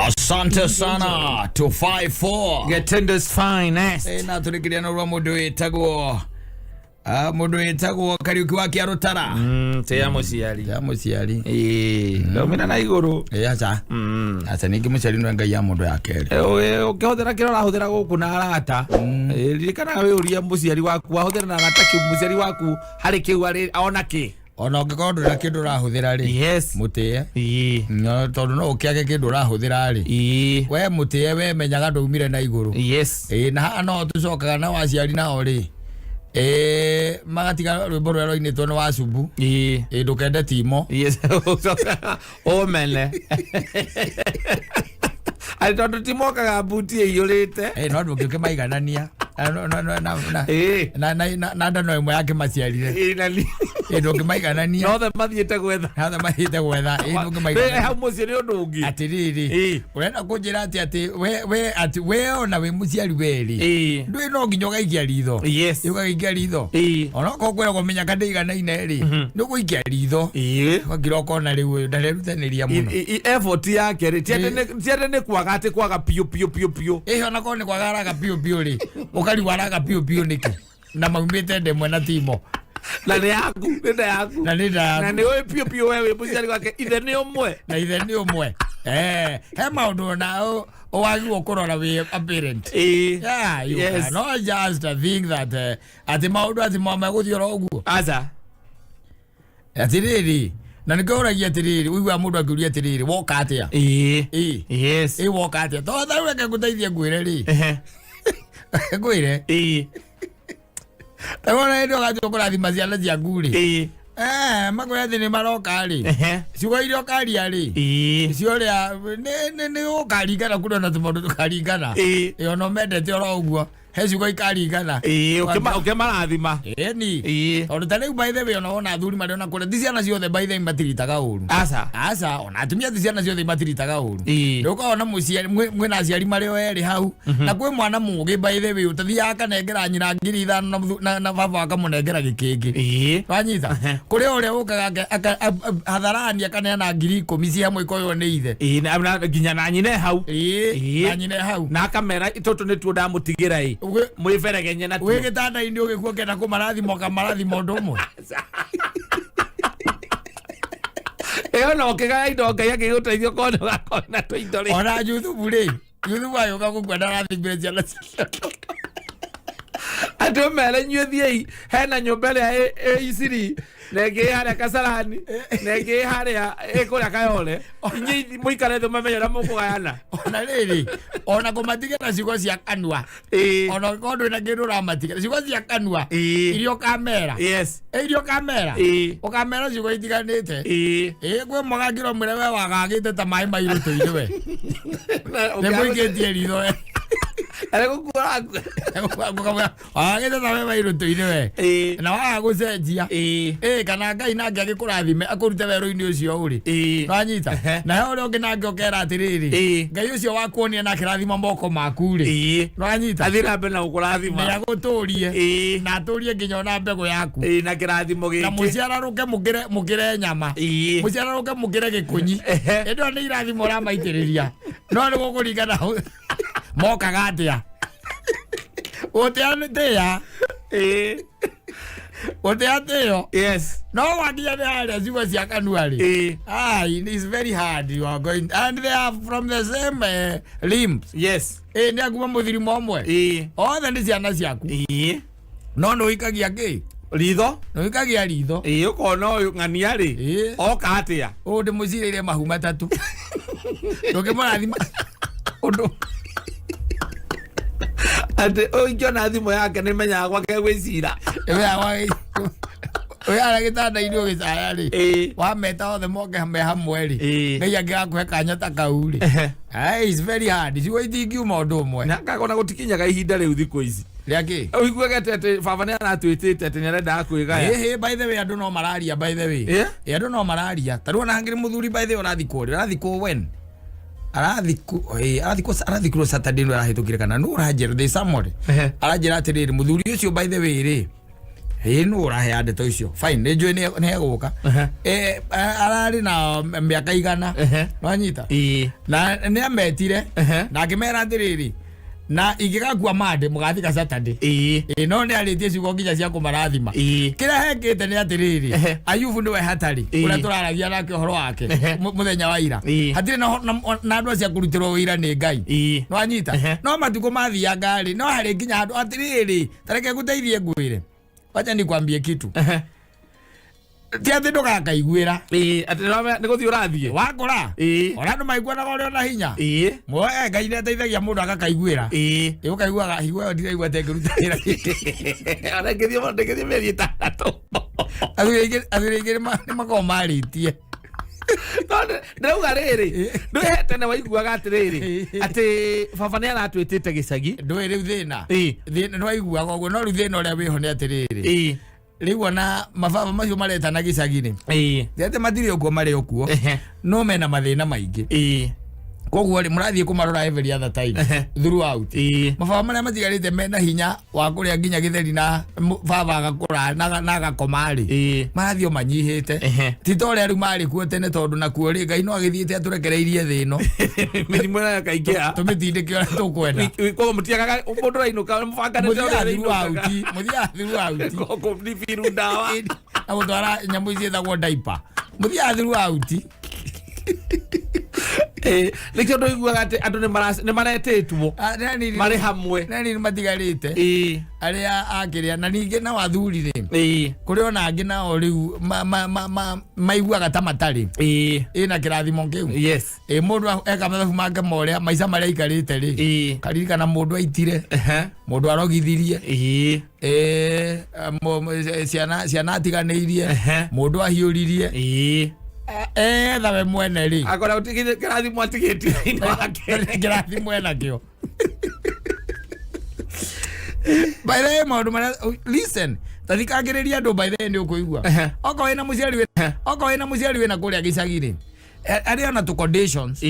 Asante sana 254 Getendo's finest. Na tũrĩkĩria na rwa mũndũ wĩtagwo mũndũ wĩtagwo Kariũki wa Kĩarũtara. Tia mũciari. Ya mũciari. Ĩĩ, ndaumĩra na igũrũ. Ĩ aca. Aca ningĩ mũciari nĩwe ngai ya mũndũ ya kerĩ. Ũkĩhũthĩra kĩrĩa ũrahũthĩra gũkũ na arata, ririkanaga wĩũrie mũciari waku wahũthĩra na arata kĩu, mũciari waku harĩ kĩu arĩ ona kĩ. Ona ũngĩkorwo ndũrĩ na kĩndũ ũrahũthĩra rĩ, mũtĩe. No, tondũ no ũkĩage kĩndũ ũrahũthĩra rĩ, we mũtĩe, we menyaga ndũumire na igũrũ. Ĩ na haha no tũcokaga nao aciari nao rĩ, ĩ magatiga rwĩmbo rũrĩa rwainĩtwo nĩ Wacubu, ĩ ndũkende timo. Yes. Ũmene atĩ tondũ timokaga mbuti ĩiyũrĩte. Ĩ no ndũngĩkĩmaiganania na na ndano ĩmwe yakĩmaciarire. Ĩĩ, na Ĩ ndũngĩmaiganania. Nothe mathiĩte gwetha. Othe mathiĩte gwetha. Ĩ ndũngĩmaiganania. Hau mũciĩ nĩ ũndũ ũngĩ. Atĩrĩrĩ, ũrenda kũnjĩra atĩ we atĩ we ona wĩ mũciari we rĩ, ndũĩ no nginya ũgaikia ritho. Ũgaikia ritho. Onokorwo kwĩragwo mĩnyaka ndĩiganaine rĩ, nĩ ũgũikia ritho. Ũgakira ũkona rĩu ũyũ ndarerutanĩria mũno. Effort yake rĩ, ti atĩ nĩ kwaga, atĩ kwaga piũ piũ piũ piũ. Ĩhĩ onakorwo nĩ kwaga araga piũ piũ rĩ, ũkarigwo araga piũ piũ nĩkĩ na maumĩte ndemwe na timo. Na nĩ yaku, nĩ nda yaku. Na nĩ nda yaku. Na nĩ ũĩ piũ piũ we wĩ mũciari wake ithe nĩ ũmwe. Na ithe nĩ ũmwe. He maũndũ ona wagĩrĩirwo kũrora wĩ a parent. Yeah, you cannot just think that atĩ maũndũ atĩ megũthiĩ oro ũguo. Aca. Atĩrĩrĩ, na nĩkĩo ũragia atĩrĩrĩ, ũiguaga mũndũ akĩũria atĩrĩrĩ, woka atĩa? Ĩĩ. Ĩĩ woka atĩa? Tondũ ta rĩu reke ngũteithie ngwĩre rĩ. Ngwĩre. Ta wona hĩndĩ ũgathiĩ kũrathima ciana ciaku rĩ. Makwĩra atĩ nĩ maroka rĩ. Ciugo iria ũkaria rĩ. Cio ũrĩa nĩ ũkaringana kũrĩ ona tũmaũndũ tũkaringana. Ĩĩ ona ũmendete oro ũguo. He ciugo ikaringana. Ĩĩ, ũkĩmarathima. Ĩni. Tondũ ta rĩu by the way ona wona athuri marĩ ona kũrĩa ti ciana ciothe by the way matiritaga ũru. Aca. Aca, ona atumia ti ciana ciothe matiritaga ũru. Rĩu ũkona mũciari mwĩna aciari marĩ o erĩ hau, na kwĩ mwana mũgĩ by the way ũtathiaga akanengera nyina 5,000 na baba akamũnengera gĩkĩngĩ. Wanyita? Kũrĩ ũrĩa ũkaga hadharani akaneana 10,000 ci hamwe ikoywo nĩ ithe. Ĩĩ, nginya na nyina e hau. Ĩĩ, na nyina e hau. Na akamera tũtũ nĩtuo ndamũtigĩra ĩ. Mwĩberegenye natuo. Wĩ gĩtanda-inĩ ũgĩkua ũkĩenda kũmarathima ũkamarathima ũndũ ũmwe. Ĩyo no ũkĩgaya indo Ngai akĩgũteithia ũkona ũgakorwo na tũindo rĩ. Ona Juthubu rĩ, Juthubu agĩũka gũkua ndarathimire ciana ciake. Atĩ ũmere inyuĩ thiĩi hena nyũmba ĩrĩa ĩ Isiri na ĩngĩ ĩ harĩa Kasarani na ĩngĩ ĩ harĩa ĩ kũrĩa Kayole, inyuĩ mũikare thĩ mũmenye ũrĩa mũkũgayana. Ona rĩrĩ, ona kũmatigĩra ciugo cia kanua, ona ũngĩkorwo ndwĩ na kĩndũ ũramatigĩra, ciugo cia kanua iria ũkamera, iria ũkamera, ũkamera ciugo itiganĩte. Ĩĩ kwĩ mwagangĩra ũmwĩre we wagagĩte ta maĩ ma irũtũ-inĩ we. Nĩ mũikĩtie ritho we. Wagagĩte ta maĩ ma irũtũ-inĩ we. Na waga gũcenjia. Ĩĩ kana Ngai nake agĩkũrathime akũrute werũ-inĩ ũcio ũrĩ. Wanyita? Na he ũrĩa ũngĩ nake ũkera atĩrĩrĩ, Ngai ũcio wakuonia na akĩrathima moko maku rĩ. Wanyita? Athiĩ na mbere na gũkũrathima. Nĩ agũtũrie. Na atũrie nginya ona mbegũ yaku. Ĩĩ, na kĩrathimo Na gĩkĩ. mũciararũke mũkĩre nyama. Mũciararũke mũkĩre gĩkũnyi. Ĩndĩ ĩyo nĩ irathimo ũramaitĩrĩria. No nĩ gũkũringana mokaga atĩa. Gũtĩa nĩ tĩa. Gũtĩa tĩo. No wakinya nĩ harĩa ciugo cia kanua rĩ. It's very hard you are going and they are from the same limbs. Ĩĩ nĩ akuma mũthirimo ũmwe. Othe nĩ ciana ciaku. No nĩ ũikagia kĩ? Ritho. Nĩ ũikagia ritho. Ĩĩ, ũkona ũyũ ng'ania rĩ. Oka atĩa? Ũũ ndĩmũcirĩire mahu matatũ. Ndũngĩmũrathima ũndũ. Atĩ ũyũ ingĩona thimũ yake nĩ menyaga gwake gwĩ cira. Wĩ harĩa gĩtanda-inĩ ũgĩcaya rĩ, wameta othe moke me hamwe rĩ, Ngai angĩgakũhe kanya ta kau rĩ, it's very hard. Ciugo itingiuma ũndũ ũmwe. Na ngakona gũtikinyaga ihinda rĩu thikũ ici. Rĩa kĩ? Ũiguage atĩ baba nĩ aratwĩtĩte atĩ nĩ arendaga kwĩgaya. Ĩhĩ, by the way andũ no mararia by the way. Ĩ andũ no mararia. Ta rĩu ona hangĩrĩ mũthuri by the way ũrathikwo rĩ, ũrathikwo when? Arathikwo, ĩ, arathikwo, arathikirwo Saturday nĩ arahĩtũkire kana nũ ũranjĩra, there is somebody. Aranjĩra atĩrĩrĩ, mũthuri ũcio by the way rĩ, Ĩ nũ ũrahea ndeto icio? Fine, nĩ njũĩ nĩ egũka. Ararĩ na mĩaka 100. Nwanyita? Na nĩ ametire na akĩmera atĩrĩrĩ, na ingĩgakua Monday mũgathika Saturday. Ĩ no nĩ arĩtie ciugo nginya cia kũmarathima. Kĩrĩa hekĩte nĩ atĩrĩrĩ, Ayubu nĩwe hatarĩ ũrĩa tũraragia nake ũhoro wake mũthenya wa ira. Hatirĩ na andũ acio a kũrutĩrwo wĩira nĩ Ngai. Nwanyita? No matukũ mathianga rĩ, no harĩ nginya handũ atĩrĩrĩ, tareke ngũteithie ngwĩre. Wacha nikwambie kitu. Ti atĩ ndũgakaiguĩra. Atĩ nĩ gũthiĩ ũrathiĩ. Wakũra. Ona andũ maiguanaga ũrĩ ona hinya. Mwe Ngai nĩ ateithagia mũndũ agakaiguĩra. Ĩ ũkaiguaga higo ĩyo ndiraigua ta ĩngĩruta wĩra. Ona ndĩngĩthiĩ mĩeri 6. Athuri aingĩ nĩ makoragwo marĩtie. No ndĩrauga rĩrĩ, ndũĩ tene waiguaga atĩrĩrĩ, atĩ baba nĩ aratwĩtĩte gĩcagi. Ndũĩ rĩu thĩna. Thĩna nĩwaiguaga ũguo, no rĩu thĩna ũrĩa wĩho nĩ atĩrĩrĩ. Rĩu ona mababa macio maretana gĩcagi-rĩ, ti atĩ matirĩ ũkuo, marĩ ũkuo, no mena mathĩna maingĩ. Koguo rĩ, mũrathiĩ kũmarora every other time throughout. Mababa marĩa matigarĩte mena hinya wa kũrĩa nginya gĩtheri na baba agakũra na agakoma rĩ, marathiĩ o manyihĩte. Ti ta ũrĩa rĩu marĩ kuo tene, tondũ nakuo rĩ, Ngai no agĩthiĩte atũrekereirie thĩ ĩno. Mĩrimũ nayo kaingĩha. Tũmĩtindĩke ũrĩa tũkwenda. Koguo mũtiagaga mũndũ ũrainũka mũbanganĩte ũrĩa Mũthiaga throughout, ũrainũkaga. mũthiaga throughout. Kũbiru ndawa. Na gũtwara nyamũ ici ciĩtagwo diaper. Mũthiaga throughout. Nĩkĩo ndũiguaga atĩ andũ nĩ maretĩtwo marĩ hamwe. Nani nĩ matigarĩte arĩa akĩrĩa na ningĩ nao athuri rĩ, kũrĩ ona angĩ nao rĩu maiguaga ta matarĩ ĩna kĩrathimo kĩu. Ĩ mũndũ eka mathabu make ma ũrĩa maica marĩa aikarĩte rĩ, karirikana mũndũ aitire, mũndũ arogithirie, ciana atiganĩirie, mũndũ ahiũririe, etha we mwene rĩ, akora kĩrathimo atigĩtie thĩinĩ wake. Kĩrathimo enakĩo. By the way, maũndũ marĩa, listen, tathikagĩrĩria andũ, by the way, nĩ ũkũigua. Okorwo wĩna mũciari okorwo wĩna mũciari wĩna kũrĩa gĩcagi rĩ, arĩ ona tũ conditions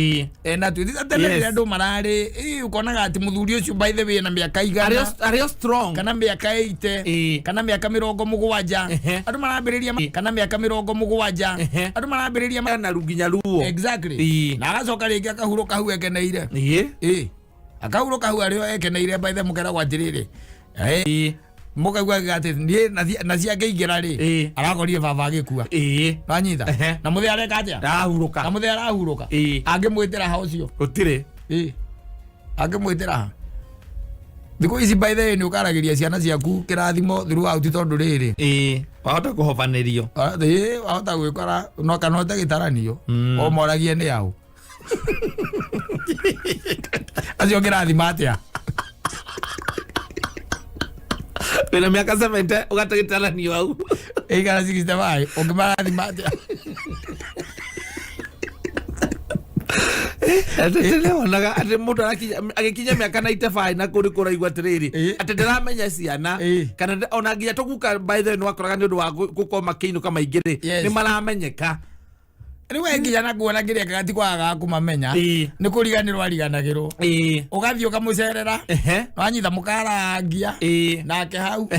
na tu tene rĩrĩa andũ mararĩ, ũkonaga atĩ mũthuri ũcio, by the way, na mĩaka 100 Arĩ o strong. Kana mĩaka 80 kana mĩaka 70, andũ marambĩrĩria kana mĩaka 70, andũ marambĩrĩria na nginya ruo. Exactly. Na agacoka rĩngĩ akahurũka hau ekeneire. Akahurũka hau arĩ o ekeneire. By the mũkeragwo atĩrĩrĩ, mũkaigua atĩ niĩ na ciangĩingĩra rĩ, arakorire baba agĩkua. Wanyita? Na mũthee areka atĩa? Na Arahurũka. Mũthee arahurũka. Angĩmwĩtĩra ha ũcio? Gũtirĩ. Angĩmwĩtĩra ha thikũ ici? By the way, nĩ ũkaragĩria ciana ciaku kĩrathimo throughout, tondũ rĩrĩ, Wahota kũhobanĩrio. Ĩ, wahota gwĩkora no kana ũte gĩtaranio o moragie nĩ aũ acio kĩrathima atĩa. Wĩna mĩaka 70 ũgate gĩtaranio hau. Ĩigana 65 ũngĩmarathima atĩa? Atĩ ndĩreonaga atĩ mũndũ agĩkinya mĩaka 95 na kũrĩ kũraigua atĩrĩrĩ, atĩ ndĩramenya ciana kana ona nginya tũguka, by the way, nĩwakoraga nĩ ũndũ wa gũkorwo makĩinũka maingĩ rĩ, nĩ maramenyeka. Rĩu we nginya na kuona kĩrĩa gati kwagaga kũmamenya, nĩ kũriganĩrwo ariganagĩrwo. Ũgathiĩ ũkamũcerera, wanyita, mũkarangia nake hau.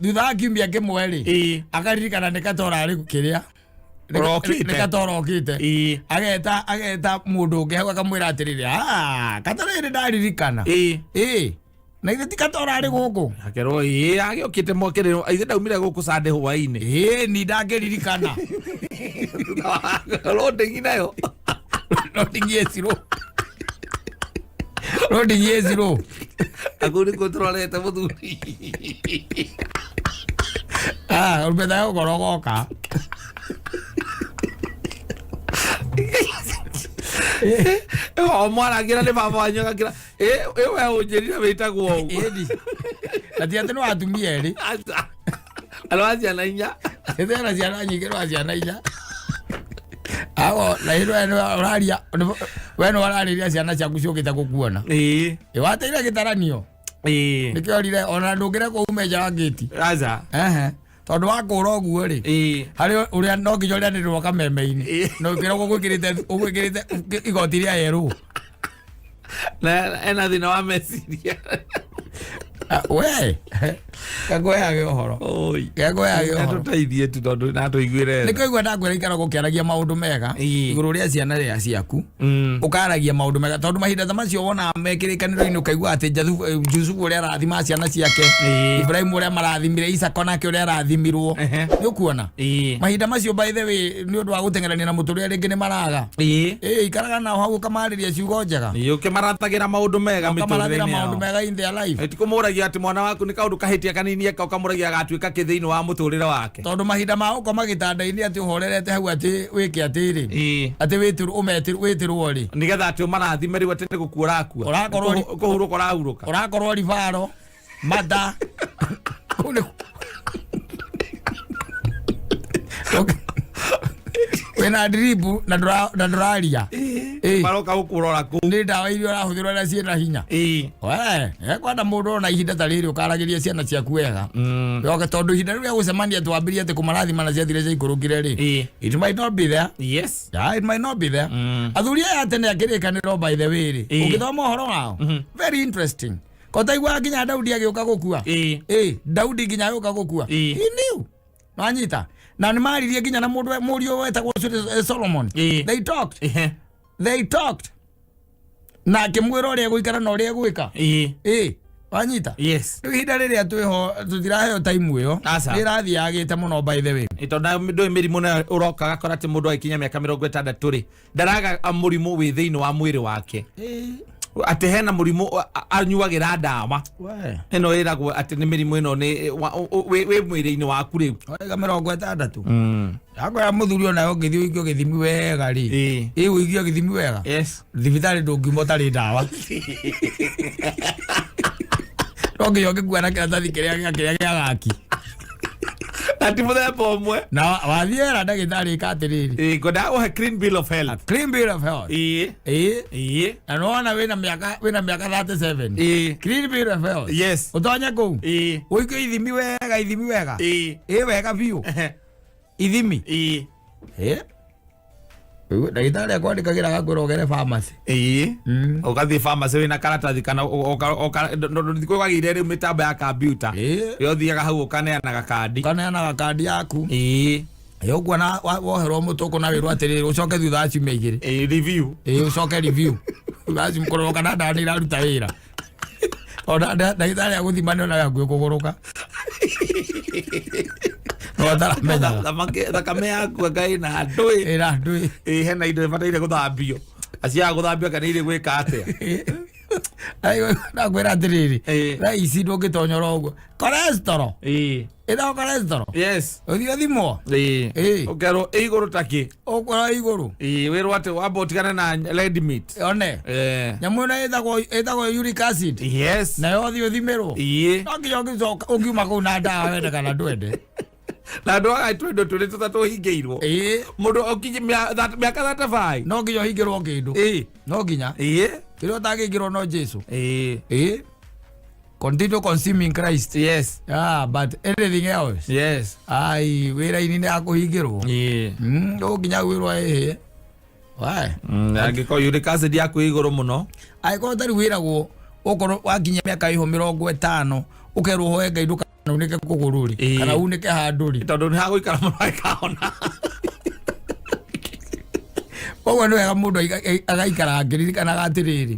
Thutha wa kiumia kĩmwe rĩ, akaririkana nĩ katora arĩ kĩrĩa Ũrokĩte. Nĩ katora okĩte. Ageta mũndũ ũngĩ hau akamwĩra atĩrĩrĩ, "Ah, katora ĩrĩ ndaririkana." Ĩ na ithe ti katora arĩ gũkũ? Akerwo ĩĩ, agĩũkĩte mwakĩrĩ ithe ndaumire gũkũ Sunday hwainĩ. Ĩ ni ndangĩririkana. Loading nayo. Loading yecirwo, loading yecirwo. Akũ nĩkuo tũrorete mũthuri. Ah, rũbetha ya gũkorwo goka. O mwaragĩra nĩ baba wanyu agakĩra ĩ ĩ we ũnjĩrire wĩtagwo ũũ. Ĩni na ti atĩ nĩ watumia erĩ. Aca. Arĩ wa ciana inya. Ĩthera ciana nyingĩ, nĩ wa ciana inya. Ago na ĩno we nĩwe ũraria, we nĩwe ũrarĩria ciana ciaku ciũkĩte gũkuona. Ĩ wateire gĩtaranio. Nĩkĩo orire ona ndũngĩrekwo ume nja wa ngĩti. Aca. Ehe, tondũ wakũra ũguo rĩ, harĩ ũrĩa no nginya ũrĩanĩrĩrwo kameme-inĩ. Na ũkĩragwo ũgwĩkĩrĩte igoti rĩa yerũ. Na ena thĩna wa meciria. Ah, we ngakũheage ũhoro. Oi. Ngakũheage ũhoro. Tũteithie tu tondũ na tũiguĩre Nĩ kũigua ndakwĩra ikara gũkĩaragia maũndũ mega Ĩĩ. igũrũ rĩa ciana rĩa ciaku, ũkaragia maũndũ mega, tondũ mahinda ta macio wonaga mekĩrĩkanĩro-inĩ ũkaigua atĩ Jusufu ũrĩa arathima ciana ciake, Ĩĩ. Ibrahimu ũrĩa marathimire, Isaka onake ũrĩa arathimirwo. Ehe. Nĩ ũkuona mahinda macio, by the way, nĩ ũndũ wa gũteng'erania na mũtũrĩre rĩngĩ nĩ maraga. Ĩĩ, ikaraga nao hau ũkamarĩria ciugo njega. Ũkĩmaratagĩra maũndũ mega ũkamarathĩra mĩtũrĩre-inĩ maũndũ yao. mega in their life. Ti kũmũragia atĩ mwana waku nĩ kaũndũ kahĩtia kanini eka ũkamũragia agatuĩka kĩ thĩinĩ wa mũtũrĩre wake. Tondũ mahinda ma gũkoma gĩtanda-inĩ atĩ ũhorerete hau atĩ wĩke atĩrĩ, Ĩĩ. atĩ wĩtĩrwo rĩ, Nĩgetha atĩ ũmarathime rĩu atĩ nĩ gũkua ũrakua. Ũrakorwo Kũhurũka ũrahurũka. Ũrakorwo ribaro mata kũu nĩ wĩna ndiribu na ndũraria. Ĩĩ. Maroka gũkũrora kũu. Nĩ ndawa iria ũrahũthĩrwo iria ciĩna hinya. We ekwenda mũndũ ona ihinda ta rĩrĩ ũkaragĩria ciana ciaku wega. Yoke tondũ ihinda rĩu rĩa gũcemania twambĩrie atĩ kũmarathima na ciathire ciaikũrũkire rĩ, it might not be there. Yeah, it might not be there. Athuri aya tene akĩrĩkanĩrwo, by the way rĩ, ũngĩthoma ũhoro wao, very interesting, kotaiguaga nginya Daudi agĩũka gũkua. Ĩ Daudi nginya agĩũka gũkua, he knew wanyita na nĩ maririe nginya na mũndũ mũriũ wetagwo Solomon. They talked. They talked na akĩmwĩra ũrĩa egũikara na ũrĩa egwĩka. Ĩ wanyita? Rĩu ihinda rĩrĩa twĩho tũtiraheo time ĩyo. Aca. Nĩ ĩrathiĩ yagĩte mũno, by the way. Tondũ ndũĩ mĩrimũ nayo ũroka gakora atĩ mũndũ agĩkinya mĩaka 60 rĩ, ndaraga mũrimũ wĩ thĩinĩ wa mwĩrĩ wake, atĩ hena mũrimũ anyuagĩra ndawa. We. Ĩno ĩragwo atĩ nĩ mĩrimũ ĩno nĩ wĩ mwĩrĩ-inĩ waku rĩu. Waiga 60, akwĩra mũthuri onawe ũngĩthiĩ ũikio gĩthimi wega rĩ, ĩ ũikio gĩthimi wega, thibitarĩ ndũngiuma ũtarĩ ndawa, no nginya ũngĩkua na kĩratathi kĩrĩa gĩa gaki. Na ti mũthemba ũmwe. Na wathiĩ wera ndagĩtarĩ ĩka atĩrĩrĩ. Ngwendaga gũhe clean bill of health. Clean bill of health. Ĩ. Na nĩwona wĩna mĩaka 37. Clean bill of health. Ũtonye kũu, ũikio ithimi wega, ithimi wega. Ĩ wega biũ. Ithimi. Ĩ. Rĩu ndagĩtarĩ akwandĩkagĩra agakwĩra ũgere pharmacy. Ũgathiĩ pharmacy wĩna karatathi kana thikũ wagĩire rĩu mĩtambo ya kambiuta. Ĩyo ũthiaga hau ũkaneanaga kandi. Ũkaneanaga kandi yaku. Ĩ ũkuona woherwo mũtũkũ na wĩrwo atĩrĩrĩ, ũcoke thutha wa ciumia 2. Review. Ĩ ũcoke review thutha wa ciumia kũrorwo kana ndawa nĩ iraruta wĩra, ona ndagĩtarĩ agũthima nĩ onaga hakuhĩ kũgũrũka no ataramenyaga. Thakame yaku anga ĩna ndũĩ. Ĩra ndũĩ. Ĩ hena indo ibataire gũthambio, aciaga gũthambio kana irĩ gwĩka atĩa? Nakwĩra atĩrĩrĩ, thaa ici ndũngĩtonyora ũguo cholesterol, ĩtagwo cholesterol. Ũthiĩ ũthimwo. Ũkerwo ĩ igũrũ takĩ. Ũkwĩrwo igũrũ. Wĩrwo atĩ wamba ũtigane na red meat. One nyamũ ĩno ĩtagwo uric acid, nayo ũthiĩ ũthimĩrwo. No nginya ũngĩcoka ũngiuma kũu na ndawa, wende kana ndwende. Na andũ aga twĩndũ tũrĩ tũtatũhingĩirwo. Mũndũ ũkinye mĩaka 35. No nginya ũhingĩrwo kĩndũ. No nginya kĩrĩa ũtangĩingĩrwo no Jesu. Ĩ continue consuming Christ. Ah, but anything else, ai wĩra-inĩ nĩ akũhingĩrwo. No nginya wĩrwo ĩhĩ wae. Angĩkorwo uric acid yaku ĩ igũrũ mũno. Angĩkorwo tarĩu wĩragwo ũkorwo wakinya mĩaka ĩho 50 ũkerwo ũhoe Ngai ndũkanaunĩke kũgũrũ rĩ, kana unĩke handũ rĩ. Tondũ nĩ hagũikara mũno agĩkahona. Koguo nĩ wega mũndũ agaikara akĩririkanaga atĩrĩrĩ,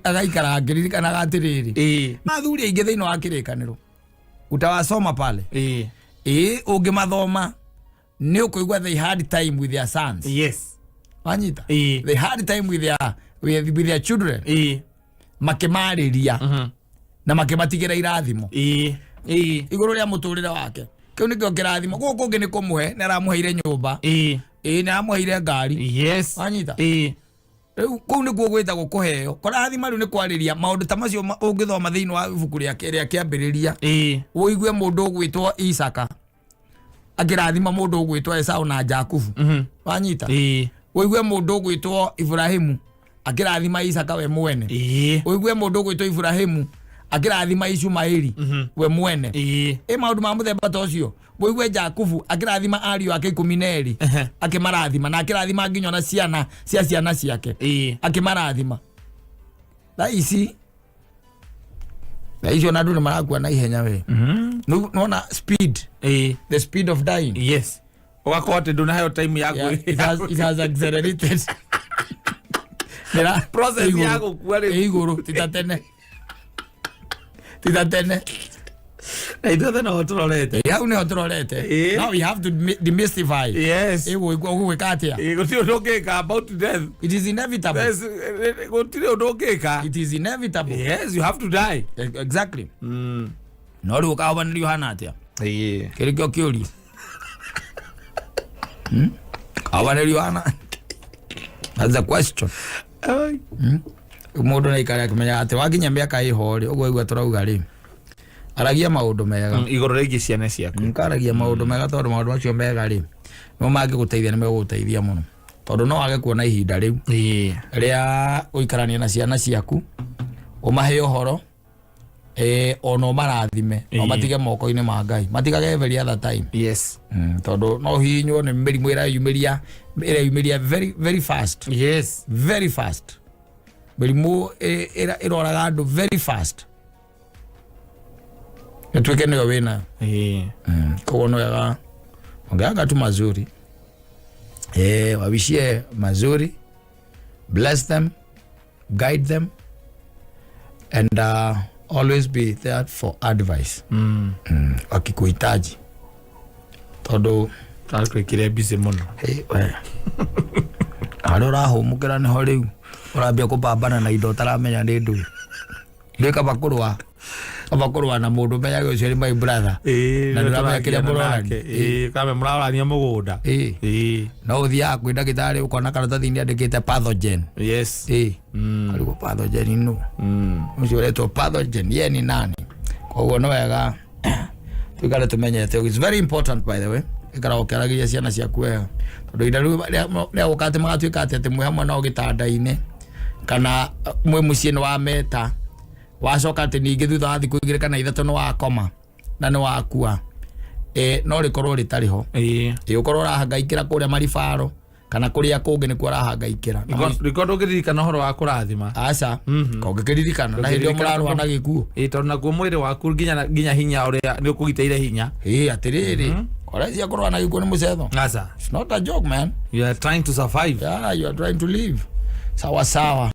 agaikara akĩririkanaga atĩrĩrĩ, athuri aingĩ thĩinĩ wa kĩrĩkanĩro utawasoma pale, ĩ ũngĩmathoma nĩ ũkũigua they had time with their sons. Wanyita? They had time with their children, makĩmarĩria na makĩmatigĩra irathimo igũrũ rĩa mũtũrĩre wake. Kĩu nĩkĩo kĩrathimo. Gũkũ kũngĩ nĩ kũmũhe, nĩ aramũheire nyũmba, ĩ nĩ aramũheire ngari. Wanyita? Rĩu kũu nĩkuo gwĩtagwo kũheo kũrathima. Rĩu nĩ kwarĩria maũndũ ta macio ũngĩthoma thĩinĩ wa ibuku rĩa kĩambĩrĩria, ũigue mũndũ ũgwĩtwo Isaka akĩrathima mũndũ ũgwĩtwo Esau na Jakubu. Wanyita? Ũigue mũndũ ũgwĩtwo Ibrahimu akĩrathima Isaka we mwene. Ũigue mũndũ ũgwĩtwo Ibrahimu akĩrathima Ishumaeli we mwene. Ĩ maũndũ ma mũthemba ta ũcio, ũigue Jakubu akĩrathima ariũ ake 12, akĩmarathima na akĩrathima nginya ona ciana cia ciana ciake, akĩmarathima. Thaa ici Thaa icio ona andũ nĩ marakua na ihenya we. Nona speed, the speed of dying. Yes, ũgakorwo atĩ ndũnaheo time ya Yeah, it has accelerated. Process Ĩ ya igũrũ. gũkua rĩu. Ĩ igũrũ, ti ta tene, ti ta tene. Na ithuothe no tũrorete. Ĩ, hau nĩho tũrorete. Now we have to demystify. Ũgwĩka atĩa? Gũtirĩ ũndũ ũngĩka about death. It is inevitable. Yes, gũtirĩ ũndũ ũngĩka. It is inevitable. Yes, you have to die. Exactly. No rĩu ũkahobanĩrio hana atĩa? Kĩrĩ kĩo kĩũria. Kahobanĩrio hana, that's the question. Mũndũ naikare akĩmenyaga atĩ wakinya mĩaka ĩho rĩ, ũguo igua tũrauga rĩ, aragia maũndũ mega. Igũrũ rĩgiĩ ciana ciaku. Nkaragia maũndũ mega, tondũ maũndũ macio mega rĩ, nĩmo mangĩgũteithia, nĩ megũgũteithia mũno, tondũ no wage kuona ihinda rĩu rĩa gũikarania na ciana ciaku, ũmahe ũhoro, ona ũmarathime na ũmatige moko-inĩ ma Ngai, matigage every other time. Tondũ no hihinywo nĩ mĩrimũ ĩreyumĩria very very fast. Very fast, mĩrimũ ĩroraga andũ very fast, ĩtuĩke nĩyo wĩnayo. Koguo nĩ wega ongeaga tu mazuri, wawishie mazuri, bless them, guide them and always be there for advice wakikuhitaji, tondũ Twĩkire busy mũno. Hey, we. Harĩa ũrahũmũkĩra nĩho rĩu ũrambia kũpambana na indo ũtaramenya nĩ ndũĩ. Ndũĩ kaba kũrũa na mũndũ ũmenyage ũcio nĩ my brother. Na ndũramenya kĩrĩa mũrorania. Kambe mũrarorania mũgũnda. No ũthiaga kwĩ ndagĩtarĩ ũkona karatathi-inĩ andĩkĩte pathogen. Karigwo pathogen nũ? Ũcio ũretwo pathogen ye ni nani? Koguo nĩ wega tuikare tũmenyete. It's very important, by the way, ikara ũkĩaragĩria ciana ciaku wega, tondũ ihinda rĩu rĩa gũka atĩ magatuĩka atĩ mwĩ hamwe nao gĩtanda-inĩ kana mwĩ mũciĩ nĩ wameta, wacoka atĩ ningĩ thutha wa thikũ 2 kana 3 nĩ wakoma na nĩ wakua, no rĩkorwo rĩtarĩ ho. Ĩ ũkorwo ũrahangaikĩra kũrĩa maribaro kana kũrĩa kũngĩ nĩkuo ũrahangaikĩra. Riko ndũngĩririkana ũhoro wa kũrathima. Aca, kongĩkĩririkana na hĩndĩ ĩyo mũrarũa na gĩkuũ. Tondũ naguo mwĩrĩ waku nginya hinya ũrĩa nĩ ũkũgitĩire hinya. Ĩ atĩrĩrĩ, korecia kũrũa na gĩkuũ nĩ mũcetho. Aca. It's not a joke, man. You are trying to survive. Yeah, you are trying to live. Sawa sawa.